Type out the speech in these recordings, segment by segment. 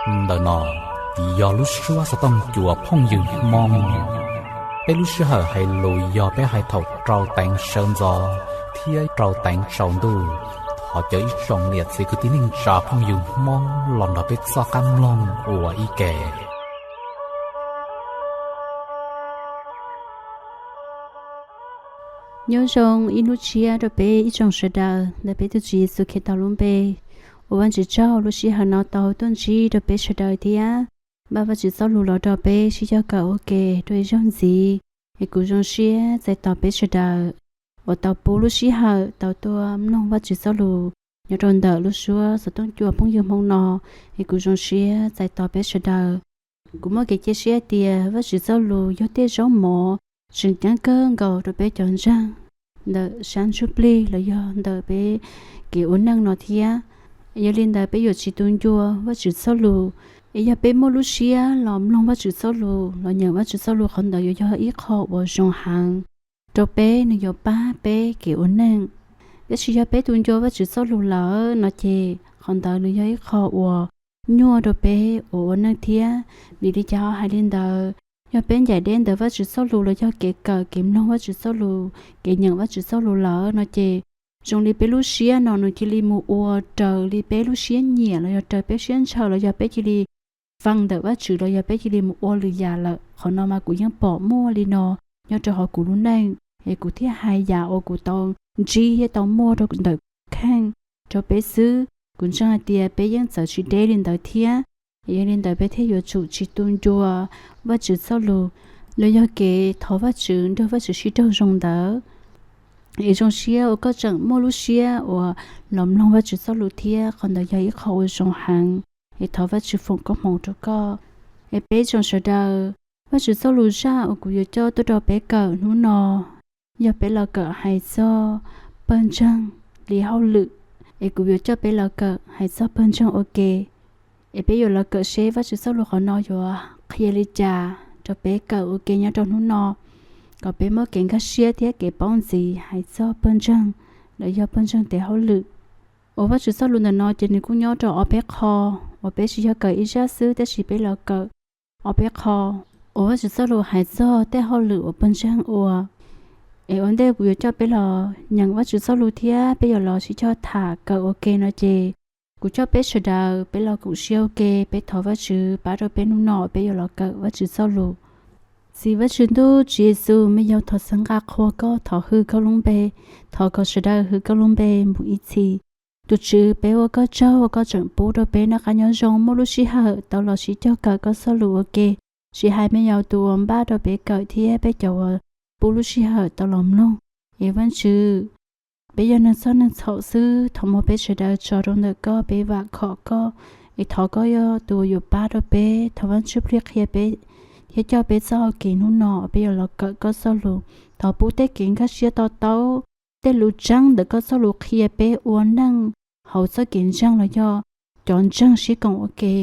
Ntawm no yog lub suab xov tooj cua phooj ywg Hmoob. Peb lub sij hawm hais lus yog peb hais thaum rau teev sawv ntxov thiab rau teev tsaus ntuj. Thov caw ib tsoom niam txiv kwv tij neej tsa phooj ywg Hmoob los nrog peb txoj qab mloog ua ib ke. Nyob zoo ib hnub tshiab rau peb ib tsoom sawv daws ntawm peb tus Tswv Yexus Khetos lub npe. Ua Vajtswv tsaug lub sij hawm no tau tuaj ntsib rau peb sawv daws thiab npaj Vajtswv txoj lus los rau peb sib cog kawm ua ke rau ib zaug ntxiv. Es kuv zoo siab txais tos peb sawv daws uas tau pub lub sij hawm tau tuaj mloog Vajtswv txoj lus nyob rau ntawm lub suab xov tooj cua phooj ywg Hmoob no. Es kuv zoo siab txais tos peb sawv daws. Kuv muaj kev cia siab tias Vajtswv txoj lus yog tej zaub mov tseem ceeb kawg nkaus rau peb cov ntseeg ntawm sab ntsuj plig los yog ntawm peb kev ua neej no thiab. Yog li ntawd peb yuav tsis tu ncua Vajtswv txoj lus. Es yog peb muaj lub siab los mloog Vajtswv txoj lus, los nyeem Vajtswv txoj lus, qhov ntawd yuav yog ib qho uas zoo heev rau peb, nws yuav pab peb kev ua neej. Tab sis yog peb tu ncua Vajtswv txoj lus lawm no ces qhov ntawd nws yog ib qho uas nyuaj rau peb uas ua neej thiab. Vim li cas ho hais li ntawd? Yog peb ncaim deb ntawm Vajtswv txoj lus los yog kev kawm kev mloog Vajtswv txoj lus, kev nyeem Vajtswv txoj lus lawm no ces zoo li peb lub siab no nws cia li mus ua raws li peb lub siab nyiam los yog raws peb siab ntshaw los yog peb cia li fee ntawm Vajtswv los yog peb cia li mus ua lwm yam lawm. Qhov no mas kuv yeej pom muaj li no nyob rau hauv kuv lub neej, es kuv thiaj hais yam uas kuv tau ntsib thiab tau muaj rau ntawm kheej rau peb xwb. Kuv ntseeg hais tias peb yeej txawv tsis deb li ntawd thiab. Yog li ntawd peb thiaj yuav tsum tsis tu ncua Vajtswv txoj lus los yog kev thov Vajtswv nrog Vajtswv sib raug zoo ntawd. Es zoo siab uas koj tseem muaj lub siab uas los mloog Vajtswv txoj lus thiab, qhov ntawd yog ib qho uas zoo heev. Es thov Vajtswv foom koob hmoov rau koj. Es peb tsoom sawv daws, Vajtswv txoj lus zaj uas kuv yuav coj tuaj rau peb kawm hnub no yog peb los kawm hais txog pawg ntseeg li hauj lwm. Es kuv yuav coj peb los kawm hais txog pawg ntseeg ua ke. Es peb yuav los kawm seb Vajtswv txoj lus qhov no yuav qhia li cas rau peb kawm ua ke nyob rau hnub no, kom peb muaj kev nkag siab thiab kev paub ntxiv hais txog pawg ntseeg los yog pawg ntseeg tes hauj lwm. Uas Vajtswv txoj lus ntawm no ces nws kuj nyob rau ob peb qho, uas peb tsis yog kawm ib zaj xwb tab sis peb los kawm ob peb qho uas Vajtswv txoj lus hais txog tej hauj lwm uas pawg ntseeg ua. Es ua ntej kuv yuav coj peb los nyeem Vajtswv txoj lus thiab peb yuav los sib cog tham kawm ua ke no ces kuv coj peb sawv daws peb los koom siab ua ke, peb thov Vajtswv pab rau peb hnub no peb yuav los kawm Vajtswv txoj lus. Txiv Vajtswv ntuj, Tswv Yexus me yaus, thov xeeb nqa qhua koj, thov hwm koj lub npe, thov kom sawv daws hwm koj lub npe mus ib txhis. Tus Tswv, peb ua koj tsaug uas koj tseem pub rau peb noj qab nyob zoo muaj lub sij hawm tau los sib cog kawm koj txoj lus ua ke, tsis hais me yaus tus uas npaj rau peb kawm thiab peb cov uas pub lub sij hawm tau los mloog. Es Vajtswv, peb yog neeg txoj neeg txhaum xwb, thov muab peb sawv daws tso rau ntawm koj, peb vam khom koj. Es thov koj yog tus uas yuav pab rau peb, thov Vaj Ntsuj Plig qhia peb thiab coj peb txoj hau kev hnub no peb yuav los kawm koj txoj lus. Thov pub tej kev nkag siab to taub, tej lus tseeb ntawm koj txoj lus qhia peb ua neej hauv txoj kev ntseeg los yog cov ntseeg sib koom ua ke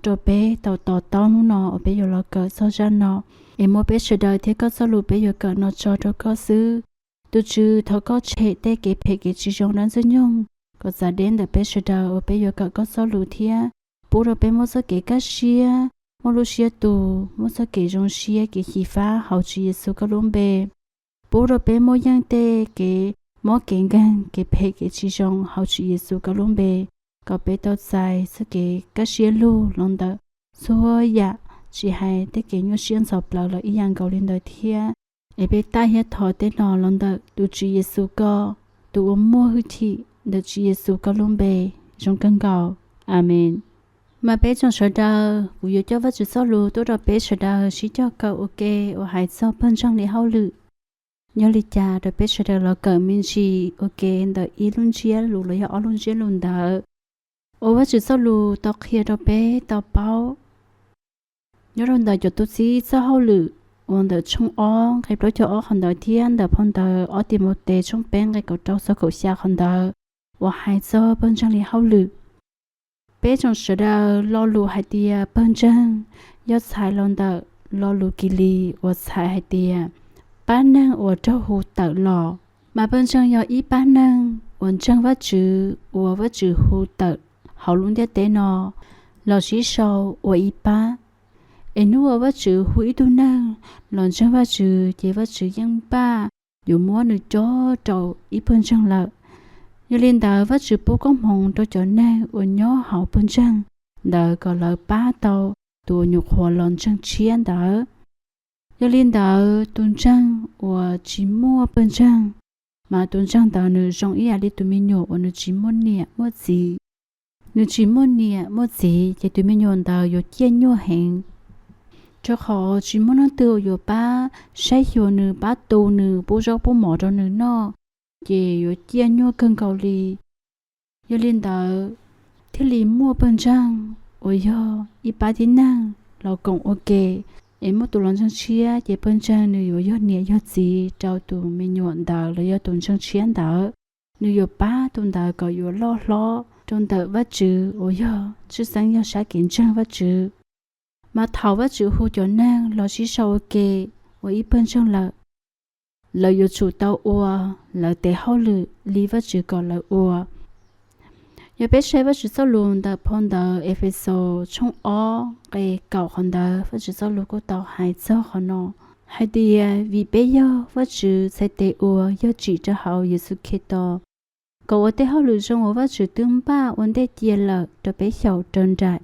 rau peb tau to taub hnub no uas peb yuav los kawm txog zaj no. Es muab peb sawv daws thiab koj txoj lus peb yuav kawm no tso rau koj xwb. Tus Tswv, thov koj tshem tej kev phem kev tsis zoo dab ntxwg nyoog kom txav deb ntawm peb sawv daws uas peb yuav kawm koj txoj lus thiab pub rau peb muaj txoj kev kaj siab, muaj lub siab tus, muaj txoj kev zoo siab kev xyiv fab hauv Tswv Yexus koj lub npe. Pub rau peb muaj yeej tej kev mob kev nkeeg, kev phem kev tsis zoo hauv Tswv Yexus koj lub npe, kom peb tau txais txoj kev kaj siab lug los ntawm txhua yam, tsis hais tej kev nyuaj siab ntxhov plawv los ib yam nkaus li ntawd thiab. Es peb taij thiab thov tej no los ntawm tus Tswv Yexus koj, tus uas muaj hwj chim, ntawm Tswv Yexus koj lub npe zoo kawg nkaus. Amees. Mas peb tsoom sawv daws, kuv yuav coj Vaj Tswv txoj lus tuaj rau peb sawv daws sib cog kawm ua ke uas hais txog pawg ntseeg li hauj lwm. Yog li cas rau peb sawv daws los kawm me ntsis ua ke ntawm ib lub ntsiab lus los yog ob lub ntsiab lus ntawd uas Vaj Tswv txoj lus tau qhia rau peb tau paub nyob rau ntawm cov tub txib txoj hauj lwm uas ntawm tshooj ob nqe plaub caug ob qhov ntawd thiab ntawm phau ntawv ob Timautes tshooj peb nqe kaum rau txog kaum xya qhov ntawd uas hais txog pawg ntseeg li hauj lwm. Peb tsoom sawv daws, lo lus hais tias pawg ntseeg yog txhais los ntawm lo lus Kilis uas txhais hais tias pab neeg uas raug hu tawm los. Mas pawg ntseeg yog ib pab neeg uas ntseeg Vajtswv uas Vajtswv hu tawm hauv lub ntiaj teb no. los sib sau ua ib pab. Es hnub uas Vajtswv hu ib tug neeg los ntseeg Vajtswv ces Vajtswv yeej npaj yuav muab nws cob rau ib pawg ntseeg lawm. Yog li ntawd Vajtswv pub koob hmoov rau cov neeg uas nyob hauv pawg ntseeg ntawd kom lawv pab tau tus uas nyuam qhuav los ntseeg tshiab ntawd. Yog li ntawd tus ntseeg uas tsis muaj pawg ntseeg, mas tus ntseeg ntawd nws zoo ib yam li tus me nyuam uas nws tsis muaj niam muaj txiv. Nws tsis muaj niam muaj txiv ces tus me nyuam ntawd yuav ciaj nyuaj heev, rau qhov tsis muaj leej twg yuav pab saib xyuas nws, pab tu nws, pub zaub pub mov rau nws noj, ces yuav ciaj nyuaj kawg nkaus li. Yog li ntawd, thiaj li muaj pawg ntseeg uas yog ib pab tib neeg los koom ua ke, es muaj tus los ntseeg tshiab ces pawg ntseeg nws yuav yog niam yog txiv rau tus me nyuam ntawd los yog tus ntseeg tshiab ntawd. Nws yuav pab tus ntawd kom yuav loj hlob rau ntawm Vajtswv uas yog tshwj xeeb yog sab kev ntseeg Vajtswv. Mas thaum Vajtswv hu cov neeg los sib sau ua ke ua ib pawg ntseeg lawm, lawv yuav tsum tau ua lawv tes hauj lwm li Vajtswv kom lawv ua. Yog peb saib Vajtswv txoj lus ntawm phau ntawv Efexus tshooj ob nqe kaum qhov ntawd, Vajtswv txoj lus kuj tau hais txog qhov no hais tias, vim peb yog Vajtswv txhais tes uas yog tsim rau hauv Yexus Khetos, kom ua tej hauj lwm zoo uas Vajtswv twb npaj ua ntej cia lawm rau peb xyaum raws nraim.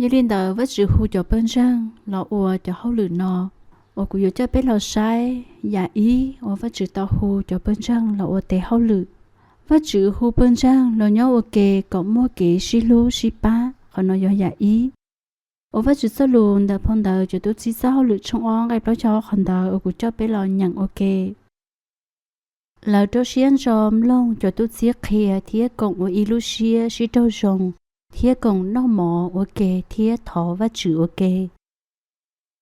Yog li ntawd Vajtswv hu cov pawg ntseeg los ua cov hauj lwm no, uas kuv yuav coj peb los saib yam ib uas Vajtswv tau hu cov pawg ntseeg los ua tes hauj lwm. Vajtswv hu pawg ntseeg los nyob ua ke kom muaj kev sib hlub sib pab, qhov no yog yam ib. Uas Vajtswv txoj lus ntawm phau ntawv Cov Tub Txib Txoj Hauj Lwm tshooj ob nqe plaub caug ob qhov ntawd uas kuv coj peb los nyeem ua ke. Lawv rau siab ntso mloog cov tub txib qhia thiab koom ua ib lub siab sib raug zoo, thiab koom noj mov ua ke thiab thov Vajtswv ua ke.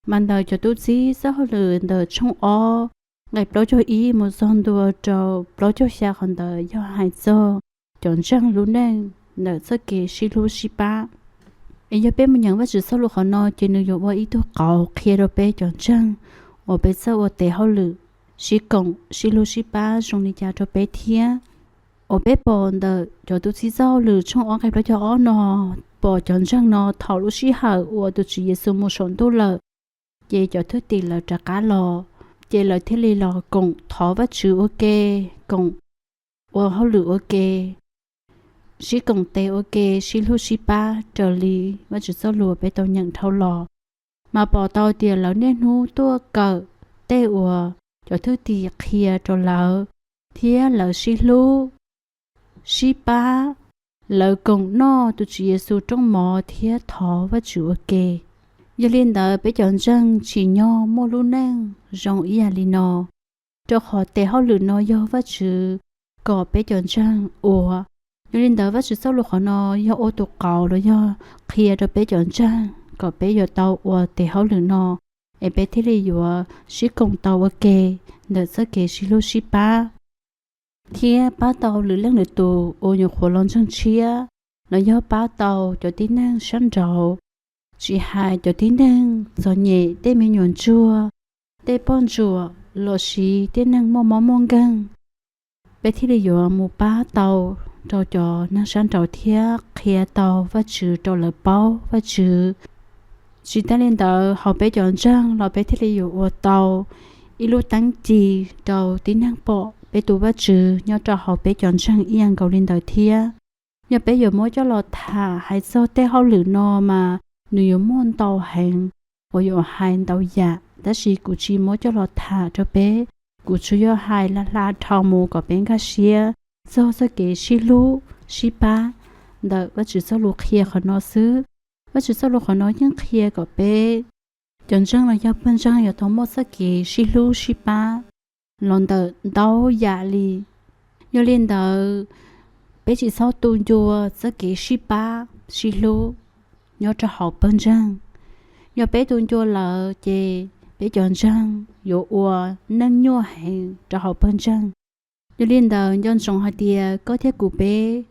Mas ntawm Cov Tub Txib Txoj Hauj Lwm ntawm tshooj ob nqe plaub caug ib mus txog ntua rau plaub caug xya qhov ntawd yog hais txog cov ntseeg lub neej ntawm txoj kev sib hlub sib pab. Es yog peb mus nyeem Vajtswv txoj lus qhov no ces nws yuav ua ib tug qauv qhia rau peb cov ntseeg uas peb txawj ua tes hauj lwm, sib koom sib hlub sib pab zoo li cas rau peb thiab. Uas peb pom ntawm Cov Tub Txib Txoj Hauj Lwm tshooj ob nqe plaub caug ob no, pom cov ntseeg no thaum lub sij hawm uas tus Tswv Yexus mus saum ntuj lawm, ces cov thwj tim lawv rov qab los, ces lawv thiaj li los koom thov Vajtswv ua ke, koom ua hauj lwm ua ke, sib koom tes ua ke, sib hlub sib pab raws li Vajtswv txoj lus peb tau nyeem dhau los. Mas pom tau tias lawv niaj hnub tuaj kawm tej uas cov thwj tim qhia rau lawv, thiab lawv sib hlub, sib pab, lawv koom noj tus Tswv Yexus rooj mov thiab thov Vajtswv ua ke. Yog li ntawd peb cov ntseeg tsim nyog muaj lub neej zoo ib yam li no, rau qhov tes hauj lwm no yog Vajtswv kom peb cov ntseeg ua. Yog li ntawd Vajtswv txoj lus qhov no yog ua tus qauv los yog qhia rau peb cov ntseeg kom peb yuav tau ua tes hauj lwm no, es peb thiaj li yuav sib koom tau ua ke ntawm txoj kev sib hlub sib pab, thiab pab tau lwm leej lwm tus uas nyuam qhuav los ntseeg tshiab, los yog pab tau cov tib neeg sab nraud, tsis hais cov tib neeg txom nyem, tej me nyuam ntsuag, tej poj ntsuam lossis tej neeg muaj mob muaj nkeeg. Peb thiaj li yuav mus pab tau rau cov neeg sab nraud thiab qhia tau Vajtswv rau lawv paub Vajtswv. Tsis tas li ntawd, hauv peb cov ntseeg los peb thiaj li yuav ua tau ib lub teeb ci rau tib neeg pom peb tus Vajtswv nyob rau hauv peb cov ntseeg ib yam nkaus li ntawd thiab. Yog peb yuav muab coj los tham hais txog tej hauj lwm no mas nws yuav muaj ntau heev uas yuav hais ntau yam, tab sis kuv tsis muab coj los tham rau peb. Kuv tsuas yog hais laj hla dhau mus kom peb nkag siab txog txoj kev sib hlub sib pab ntawm Vajtswv txoj lus qhia qhov no xwb. Vajtswv txoj lus qhov no yeej qhia kom peb cov ntseeg los yog pawg ntseeg yuav tau muaj txoj kev sib hlub sib pab los ntawm ntau yam li. Yog li ntawd, peb tsis txhob tu ncua txoj kev sib pab sib hlub nyob rau hauv pawg ntseeg. Yog peb tu ncua lawm ces peb cov ntseeg yuav ua neej nyuaj heev rau hauv pawg ntseeg. Yog li ntawd, nco ntsoov hais tias koj thiab kuv peb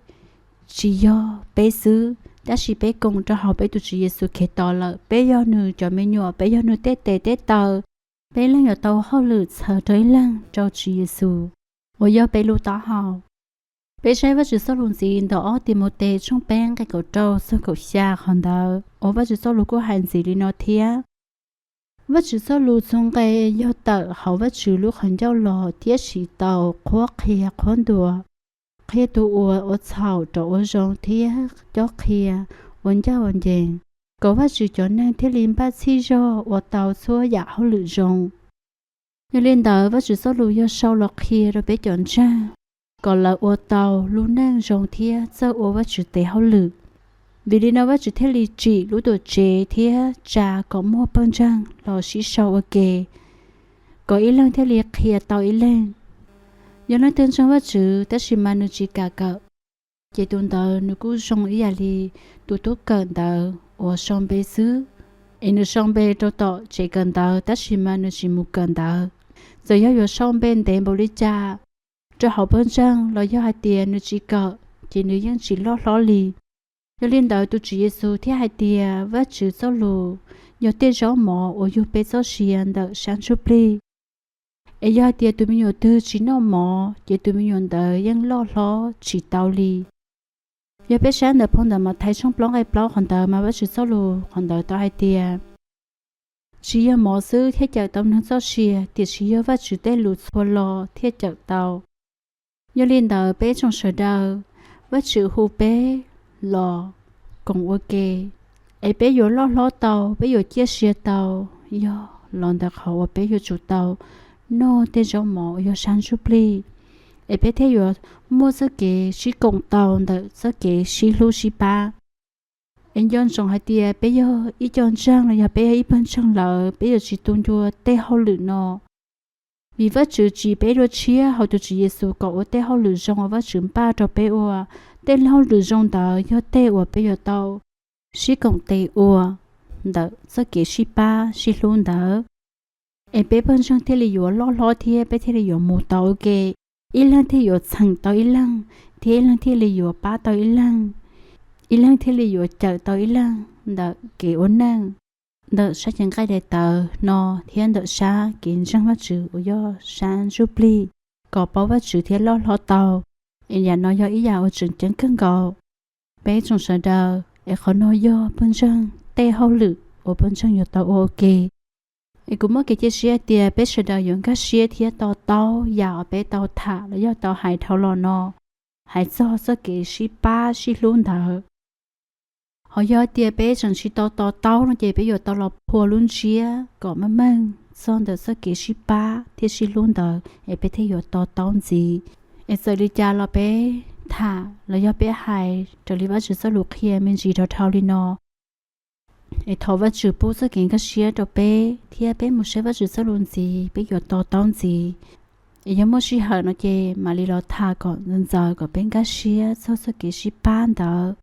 tsis yog peb xwb, tab sis peb koom rau hauv peb tus Tswv Yexus Khetos lawm. Peb yog nws cov me nyuam, peb yog nws tej tes tej taw, peb leej yuav tau hauj lwm txhawm rau ib leeg rau Tswv Yexus uas yog peb lub taub hau. Peb saib Vajtswv txoj lus ntxiv ntawm ob Timautes tshooj peb nqe kaum rau txog kaum xya, qhov ntawd uas Vajtswv txoj lus kuj hais ntxiv li no thiab: Vajtswv txoj lus txhua nqe yog tawm hauv Vajtswv lub qhov ncauj los thiab siv tau qhuab qhia qhuab ntuas, qhia tus uas ua txhaum rov ua zoo thiab cob qhia ua ncaj ua ncees, kom Vajtswv cov neeg thiaj li npaj txhij zog ua tau txhua yam hauj lwm zoo. Yog li ntawd, Vajtswv txoj lus yog sau los qhia rau peb cov ntseeg kom lawv ua tau lub neej zoo thiab txawj ua Vajtswv tes hauj lwm. Vim li no Vajtswv thiaj li tsim lub tuam tsev thiab tsa kom muaj pawg ntseeg los sib sau ua ke, kom ib leeg thiaj li qhia tau ib leeg. Yog leej twg ntseeg Vajtswv tab sis mas nws tsis kam kawm, ces tus ntawd nws kuj zoo ib yam li tus tub kawm ntawd uas sau npe xwb, es nws sau npe rau tom tsev kawm ntawv tab sis mas nws tsis mus kawm ntawv. Txawm yog yuav sau npe ntev npaum li cas rau hauv pawg ntseeg los yog hais tias nws tsis kawm, ces nws yeej tsis loj hlob li. Yog li ntawd, tus Tswv Yexus thiaj hais tias Vajtswv txoj lus yog tej zaub mov uas yug peb txoj sia ntawm sab ntsuj plig. Es yog hais tias tus me nyuam twg tsis noj mov, ces tus me nyuam ntawd yeej loj hlob tsis tau li. Yog peb saib ntawm phau ntawv Mathais tshooj plaub nqe plaub, qhov ntawd mas Vajtswv txoj lus qhov ntawd tau hais tias: Tsis yog mov xwb thiaj cawm tau neeg txoj sia, tiam sis yog Vajtswv tej lus txhua lo thiaj cawm tau. Yog li ntawd, peb tsoom sawv daws, Vajtswv hu peb los koom ua ke, es peb yuav loj hlob tau, peb yuav ciaj sia tau, yog los ntawm qhov uas peb yuav tsum tau noj tej zaub mov uas yog sab ntsuj plig, es peb thiaj yuav muaj txoj kev sib koom tau ntawm txoj kev sib hlub sib pab. Es nco ntsoov hais tias peb yog ib co ntseeg los yog peb yog ib pawg ntseeg lawm, peb yuav tsis tu ncua tej hauj lwm no. Vim Vajtswv tsim peb dua tshiab hauv tus Tswv Yexus kom ua tej hauj lwm zoo uas Vajtswv npaj rau peb ua. Tej hauj lwm zoo ntawd yog tej uas peb yuav tau sib koom tes ua ntawm txoj kev sib pab sib hlub ntawd, es peb pawg ntseeg thiaj li yuav loj hlob thiab peb thiaj li yuav mus tau ua ke. Ib leeg thiaj yuav txheem tau ib leeg, thiab ib leeg thiaj li yuav pab tau ib leeg, ib leeg thiaj li yuav cawm tau ib leeg ntawm kev ua neej, ntawm sab cev nqaij daim tawv no thiab ntawm sab kev ntseeg Vajtswv uas yog sab ntsuj plig, kom paub Vajtswv thiab loj hlob tau. Es yam no yog ib yam uas tseem ceeb kawg nkaus peb tsoom sawv daws, es qhov no yog pawg ntseeg tej hauj lwm uas pawg ntseeg yuav tau ua ua ke. Es kuv muaj kev cia siab tias peb sawv daws yuav nkag siab thiab to taub yam uas peb tau tham los yog tau hais dhau los no, hais txog txoj kev sib pab sib hlub ntawd. Ho yog tias peb tseem tsis tau to taub no ces peb yuav tau los phua lub ntsiab kom meej meej txog ntawm txoj kev sib pab thiab sib hlub ntawd, es peb thiaj yuav to taub ntxiv. Es txawm li cas los peb tham los yog peb hais raws li Vajtswv txoj lus qhia me ntsis dhau dhau li no, es thov Vajtswv pub txoj kev nkag siab rau peb thiab peb mus saib Vajtswv txoj lus ntxiv, peb yuav to taub ntxiv. Es yog muaj sij hawm no ces mam li los tham kom ntxaws ntxaws kom peb nkag siab txog txoj kev sib pab ntawd.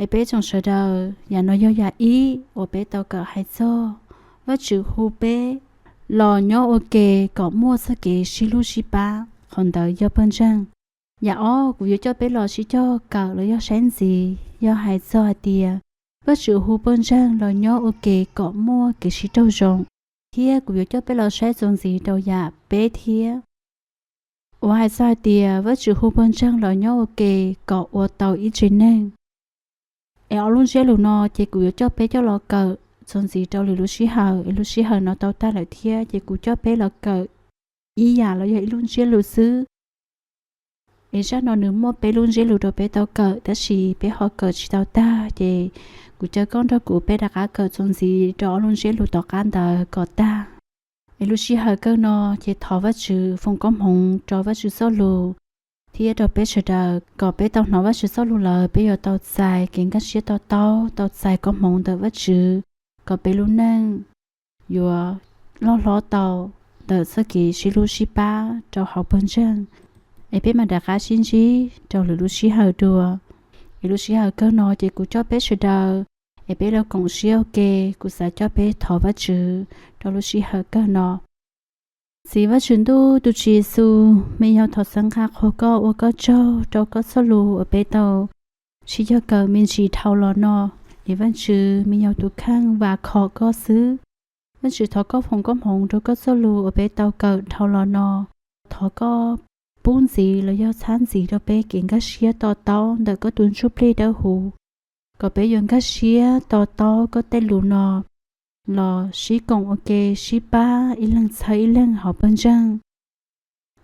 Es peb tsoom sawv daws, yam no yog yam ib uas peb tau kawm hais txog Vajtswv hu peb los nyob ua ke kom muaj txoj kev sib hlub sib pab, qhov ntawd yog pawg ntseeg. Yam ob kuv yuav coj peb los sib cog kawm los yog saib ntxiv yog hais txog hais tias Vajtswv hu pawg ntseeg los nyob ua ke kom muaj kev sib raug zoo, thiab kuv yuav coj peb los saib txuas ntxiv rau yam peb thiab, uas hais txog hais tias Vajtswv hu pawg ntseeg los nyob ua ke kom ua tau ib tsev neeg. Es ob lub ntsiab lus no ces kuv yuav coj peb coj los kawm txuas ntxiv rau lwm lub sij hawm, es lub sij hawm no tau tag lawm thiab ces kuv coj peb los kawm ib yam los yog ib lub ntsiab lus xwb. Es zaj no nws muaj peb lub ntsiab lus rau peb tau kawm, tab sis peb ho kawm tsis tau tag, ces kuv caw koj nrog kuv peb rov qab kawm txuas ntxiv rau ob lub ntsiab lus tom qab ntawd kom tag. Es lub sij hawm kawg no ces thov Vajtswv foom koob hmoov rau Vajtswv txoj lus thiab rau peb sawv daws kom peb tau hnov Vajtswv txoj lus lawm peb yuav tau txais kev nkag siab to taub, tau txais koob hmoov ntawm Vajtswv, kom peb lub neej yuav loj hlob tau ntawm txoj kev sib hlub sib pab rau hauv pawg ntseeg. Es peb mam rov qab sib ntsib rau lwm lub sij hawm dua. Es lub sij hawm kawg no ces kuv coj peb sawv daws es peb los koom siab ua ke, kuv xav coj peb thov Vajtswv rau lub sij hawm kawg no. Txiv Vajtswv ntuj, tus Tswv Yexus, me yau thov txhawb nqa qhuas koj ua koj tsaug rau koj txoj lus uas peb tau sib cog kawm me ntsis dhau los no. Es Vajtswv, me yau tus kheej vam khom koj xwb. Vajtswv, thov koj foom koob hmoov rau koj txoj lus uas peb tau kawm dhau los no. Thov koj pub ntxiv los yog txhab ntxiv rau peb kev nkag siab to taub ntawm koj tus ntsuj plig dawb huv, kom peb yuav nkag siab to taub koj tej lus no los sib koom ua ke, sib pab ib leeg txhawb ib leeg hauv pawg ntseeg,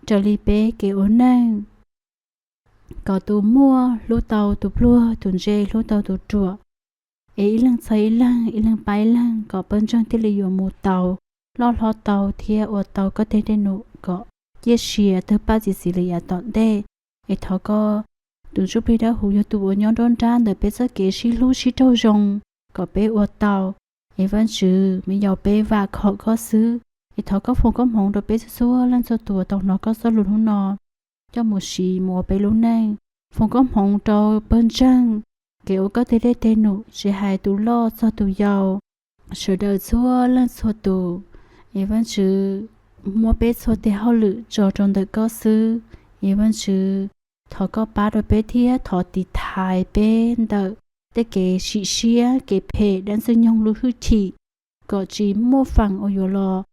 raws li peb kev ua neej, kom tus muaj hlub tau tus pluag, tus ntse hlub tau tus ruam, es ib leeg txhawb ib leeg, ib leeg pab ib leeg, kom pawg ntseeg thiaj li yuav mus tau, loj hlob tau thiab ua tau koj tej dej num kom ciaj sia tawg paj txi txiv li yav tom ntej. Es thov koj tus ntsuj plig dawb huv yog tus uas nyob nruab nrab ntawm peb txoj kev sib hlub sib raug zoo, kom peb ua tau. Es Vajtswv, me yaus peb vam khom koj xwb. Es thov koj foom koob hmoov rau peb txhua txhua leej txhua tus uas tau hnov koj txoj lus hnub no coj mus siv mus ua peb lub neej. Foom koob hmoov rau pawg ntseeg, kev ua koj tej dej tej num tsis hais tus loj txog tus yau, sawv daws txhua leej txhua tus. Es Vajtswv, muab peb txhua tes hauj lwm tso rau ntawm koj xwb. Es Vajtswv, thov koj pab rau peb thiab thov tiv thaiv peb ntawm tej kev sim siab, kev phem, dab ntxwg nyoog lub hwj chim, kom tsis muaj feem uas yuav los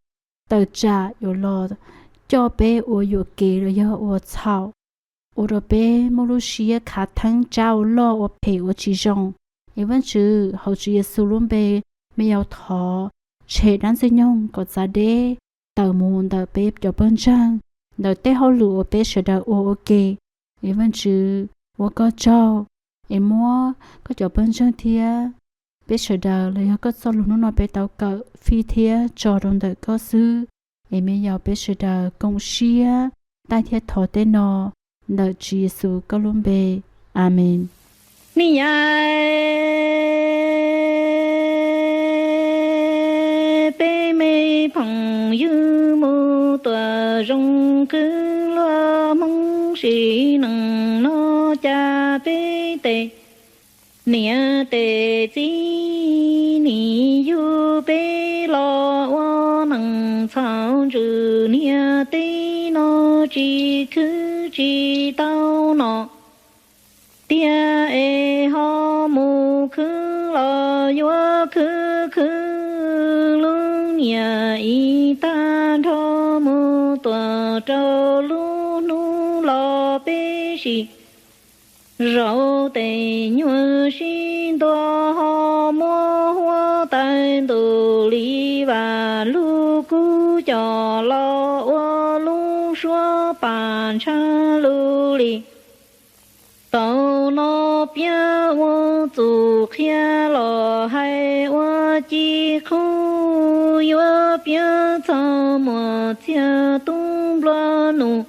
tawm tsam, yuav los coj peb ua yuam kev los yog ua txhaum, ua rau peb muaj lub siab khav theeb, tsab ua loj, ua phem, ua tsis zoo. Es Vajtswv, hauv Tswv Yexus lub npe, me yaus thov tshem dab ntxwg nyoog kom txav deb tawm mus ntawm peb cov pawg ntseeg, ntawm tej hauj lwm uas peb sawv daws ua ua ke. Es Vajtswv, ua koj tsaug, es muab koj cov pawg ntseeg thiab peb sawv daws los yog koj txoj lus hnub no peb tau kawm fij thiab tso rau ntawm koj xwb. Es me yaus peb sawv daws koom siab taij thiab thov tej no ntawm Tswv Yexus koj lub npe. Amees. Niam, peb me phoom ywg mus tuam zoo kwv luag Hmoob sim neej no cas peb tes niam tes txiv nim yug peb los ua neej txhaum ntsws niag teb no tsis khwv tsis tau no tiag es ho mus khwv los yuav khwv khwv lub niam ib tag nrho mus tuam rau lub hnub los peb sim zaum tes nyuag sib ntua ho muab huab tais ntus li vas lug kub coj los ua lub suab pas ntsha lug li. Tau no piav ua txuj qhia los hais ua ci qhub yuav piav txog muas txiag tub nplua nuj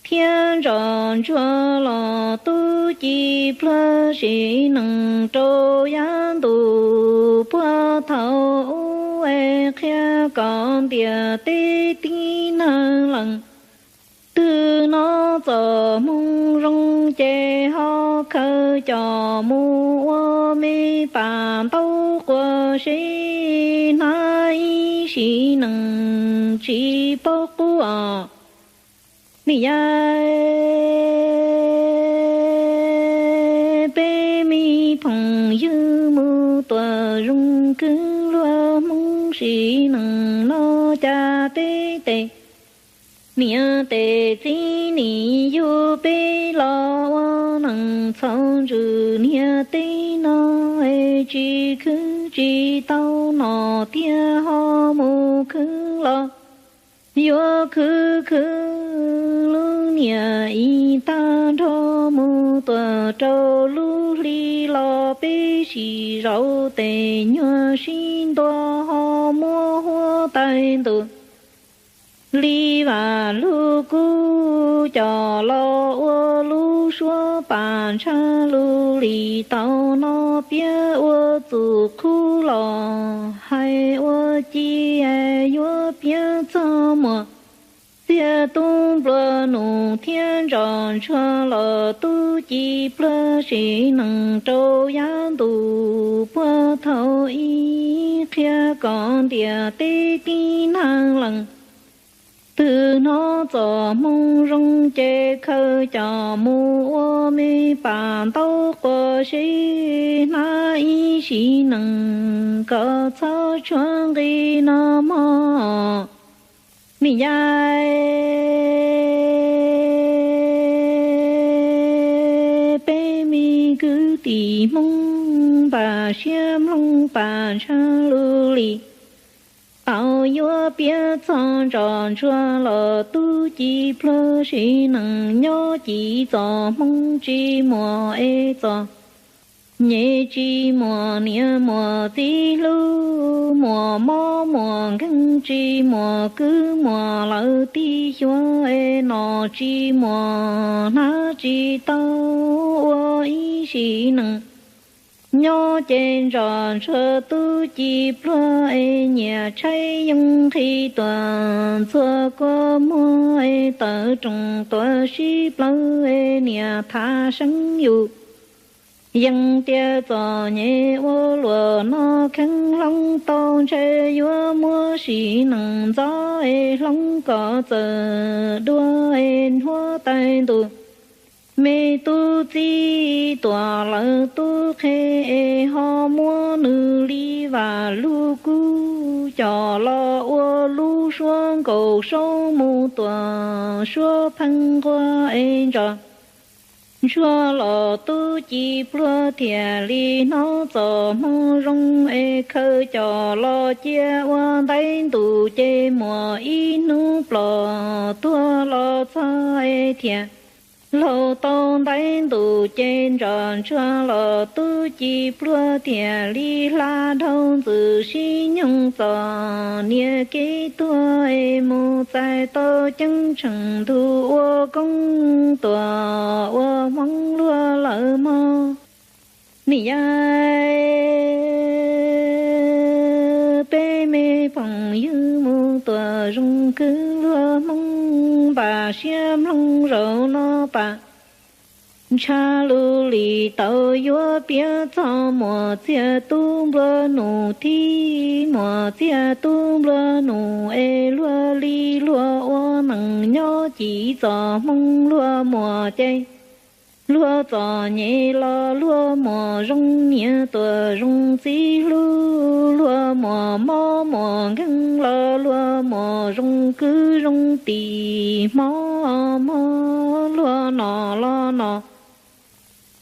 thiab ntsoj ntsuag los tub ci pluag sim neej rau yav ntuj puag thaum ub es qhia kom ntiaj teb tib neeg leej. Twg hnov txoj moo zoo ces ho khaws coj mus ua me pas ntaub quas seb hnab ib sim neej tsis paub qub os. Niam, peb me phoom ywg mus tuam zoo kwv luag Hmoob sim neej no cas peb tes niam tes txiv nim yug peb los ua neej txhaum ntsws niag teb no es tsis khwv tsis tau no tiag ho mus khwv los yuav khwv khwv lub niam ib tag nrho mus tuam rau lub hli los peb sim zaum tes nyuag sib ntua ho muab huab tais ntus li vas lug kub coj los ua lub suab pas ntsha lug li tau no piav ua txuj qhub los hais ua ci yuav piav txog muas txiag tub nplua nuj thiab ntsoj ntsuag los tub ci pluag sim neej rau yav ntuj puag thaum ub qhia kom ntiaj teb tib neeg leej. Twg hnov txoj moo zoo ces khaws coj mus ua me pas ntaub quas seb hnab ib sim neej kom txhob tshuav nqi no mog. Niam, yog kwv tij Hmoob npaj siab mloog pas ntsha lus li. Tau yuav piav txog ntsos ntsuag los tub ci pluag sim neej nyob ci txom hmoo tsis muaj es txom nyem tsis muaj niam muaj txiv hlub, muaj mob muaj nkeeg tsis muaj kwv muaj lawv tib xyuas es nom tsis muaj hnav tsis tau ua ib sim neej. Nyob ces ntsos ntsuag tub ci pluag es nyias tshaib yooj nqhis tuaj ntxhua kua muag es tawm rooj tuaj sib plawv es niam thav seeb yus yees tias txom nyem ua luaj no kheev hloov tau ntshe yuav muab sim neej ntxov es hloov kom txawm dua es huab tais ntuj me tub txib tuaj lawv tub qhe es ho muab nws li vam lub kub coj los ua lub suab nkaus saub mus tuaj suab pheej nquag es ntsos ntsuag los tub ci pluag thiaj li hnov txoj hmoo zoo es khaws coj los cia ua ntaib ntus ces muaj ib hnub plom tuag los txog es thiaj laug tau ntaib ntus ces ntsos ntsuag los tub ci pluag thiaj li hla dhau ntxwm sib nyoog txom niam kev tuag es mus txais tau ceeb tsheej ntuj ua koob tuaj ua hmoov luag lawm mog. Nim yog peb me phooj ywg mus tuaj zoo kwv luag hmoob npaj siab mloog zaum no pas ntsha lus li tau yuav piav txog muam Txiaj Tub nplua nuj thib muam Txiaj Tub nplua nuj es luag li luag ua neej nyob ci txom hmoo luag muam ces luag txom nyem los luag muam zoo niam tuaj zoo txiv hlub, luag muam mob muam nkeeg los luag muam zoo kwv zoo tij hmo mog luag nom los nom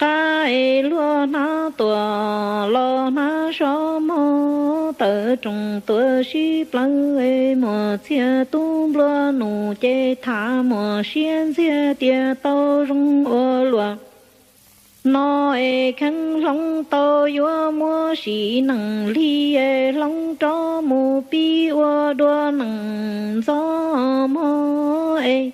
qab es luag hnav tuaj los hnav sov mog tawm rooj tuaj sib plawv es muam Txiaj Tub nplua nuj ces thav muam siab ntxiag tias tau zoo ua luaj no es kheev hloov tau yuav muab sim neej li es hloov rov mus pib ua dua neej ntxov mog es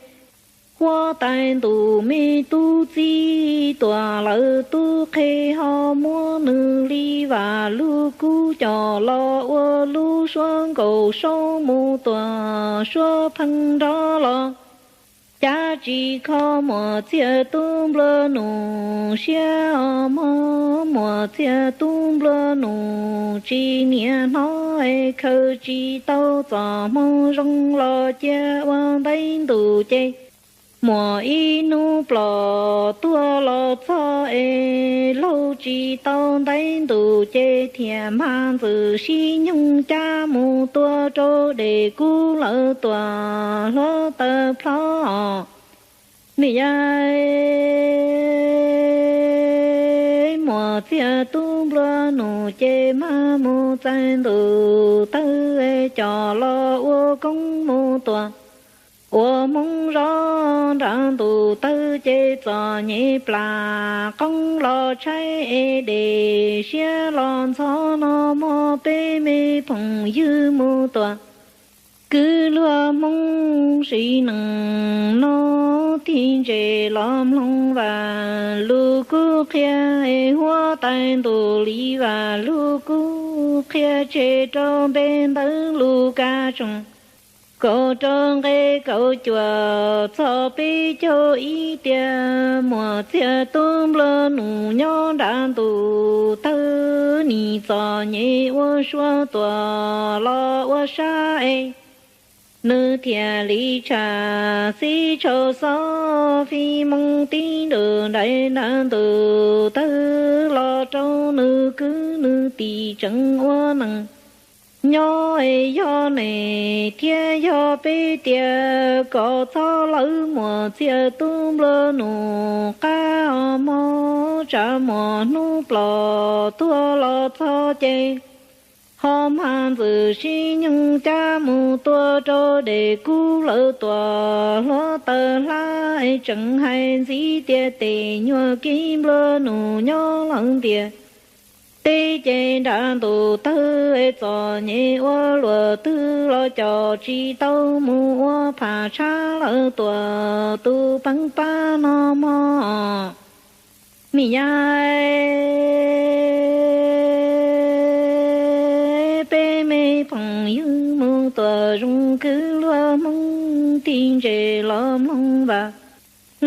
huab tais ntuj me tub txib tuaj lawv tub qhe ho muab nws li vam lub kub coj los ua lub suab nkaus saub mus tuaj suab pheej nrov los cav tsis kho muam Txiaj Tub nplua nuj siab os mog muam Txiaj Tub nplua nuj tsis niam hnov es khaws tsis tau txoj hmoo zoo los cia ua ntaib ntus ces muaj ib hnub plom tuag los txog es laug tsis tau ntaib ntus ces thiaj mag ntxwm sib nyoog cab mus tua rau dej kub lawm tuaj hluav taws plho os. Nim yog muam Txiaj Tub nplua nuj ces mag mus txais ntuj tawg coj los ua koob mus tuaj ua hmoov zov nram ntuj tawg ces txom nyem plam qoob los tshaib es dej siab los ntxhov no mog peb me phooj ywg mus tuaj kwv luag hmoob sim neej no thib ntse los mloog vam lus kub qhia es huab tais ntuj li vam lub kub qhia tseg rau npe ntawv Lus Kas Tshooj kaum rau nqe kaum cuaj txog peb caug ib tias muam Txiaj Tub nplua nuj nyob nram ntuj tawg nim txom nyem ua suab tuaj los ua sab es nws thiaj li tsham xib tshau xob fij moo tib nrwg nraim nram ntuj tawg los rau nws kwv nws tij tseem ua neej Nyob es yog nem thiab yog peb tias, koj txhob lawv muam Txhiaj Tub nplua nus qab os mog, tsam muaj hnub plom tuag los txog ces ho mag ntxwm sib nyoog cab mus tua rau dej kub lawv tuam hluav taws hlab. Es tseem hais ntxiv tias tes nyuag kib nplua nus nyob lawm ntiaj teb ces nra ntus tawg, es txom nyem ua luam twg los coj tsis tau, mus ua pham tshab lawv tuam tus peeb pab no mog. Niam yau, peb me phooj ywg mus tuam zoo kwv luag Hmoob, tib ntses los mloog Vam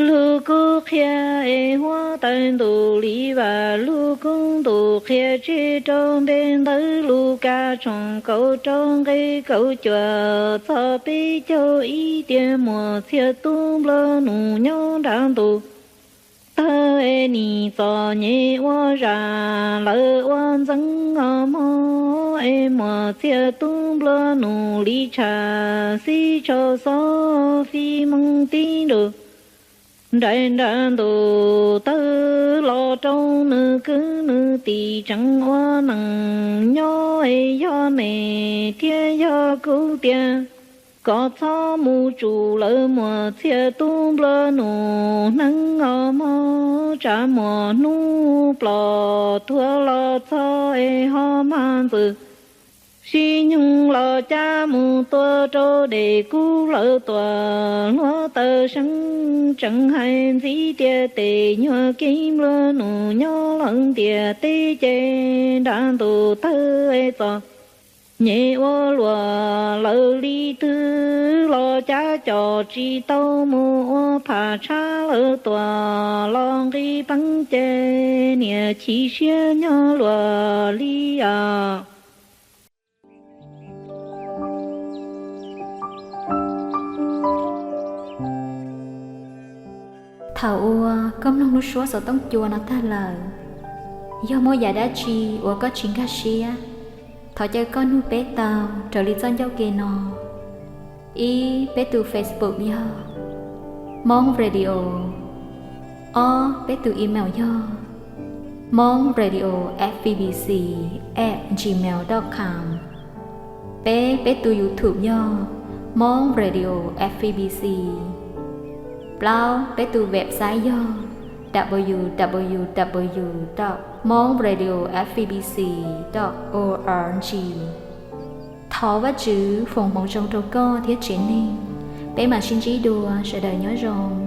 Lug Kub qhia, es huab tais ntuj li Vam Lug Kub ntuj qhia tseg rau npe ntawv Lukas tshooj kaum rau nqe kaum cuaj txog peb caug ib tias muam Txhiaj Tub nplua nus nyob nra ntus tawg, es nim txom nyem ua zam lawv ua ntxeev os mog, es muam Txhiaj Tub nplua nus li tsham xib tshau xob fij moog tib nrug nraim nra ntus tawg los rau nws kwv nws tij tseem ua neej nyob. Es yog nem thiab yog kuv tias, koj txhob mus tsum lawv muam Txhiaj Tub nplua nus hneev os mog, tsam muaj hnub plom tuag los txog, es ho mag ntxwm sib nyoog los cab mus tua rau dej kub lawv tuam hluav taws seeb. Tseem hais ntxiv tias tes nyuag kib nplua nus nyob lawm ntiaj teb ces nra ntus tawg, es txom nyem ua luam lawv li twg los cab coj tsis tau, mus ua pham tshab lawv tuam los nqis peeb ces niam chim siab nyob luag li os. Thaum uas koj mloog lub suab xov tooj cua no tag lawm, yog muaj yam dab tsi uas koj tsis nkag siab, thov caw koj nug peb tau raws li txoj ncauj ke no. Ib, peb tus Facebook yog Hmoob Radio. Ob, peb tus email yog Hmoob Radio F B B C at gmail dot com. Peb, peb tus YouTube yog Hmoob Radio F B B C. Plaub, peb tus website yog w w w dot hmong radio f b b c dot o r g. Thov Vajtswv foom hmoov zoo rau koj thiab tsev neeg. Peb mam sib ntsib dua, sawv daws nyob zoo.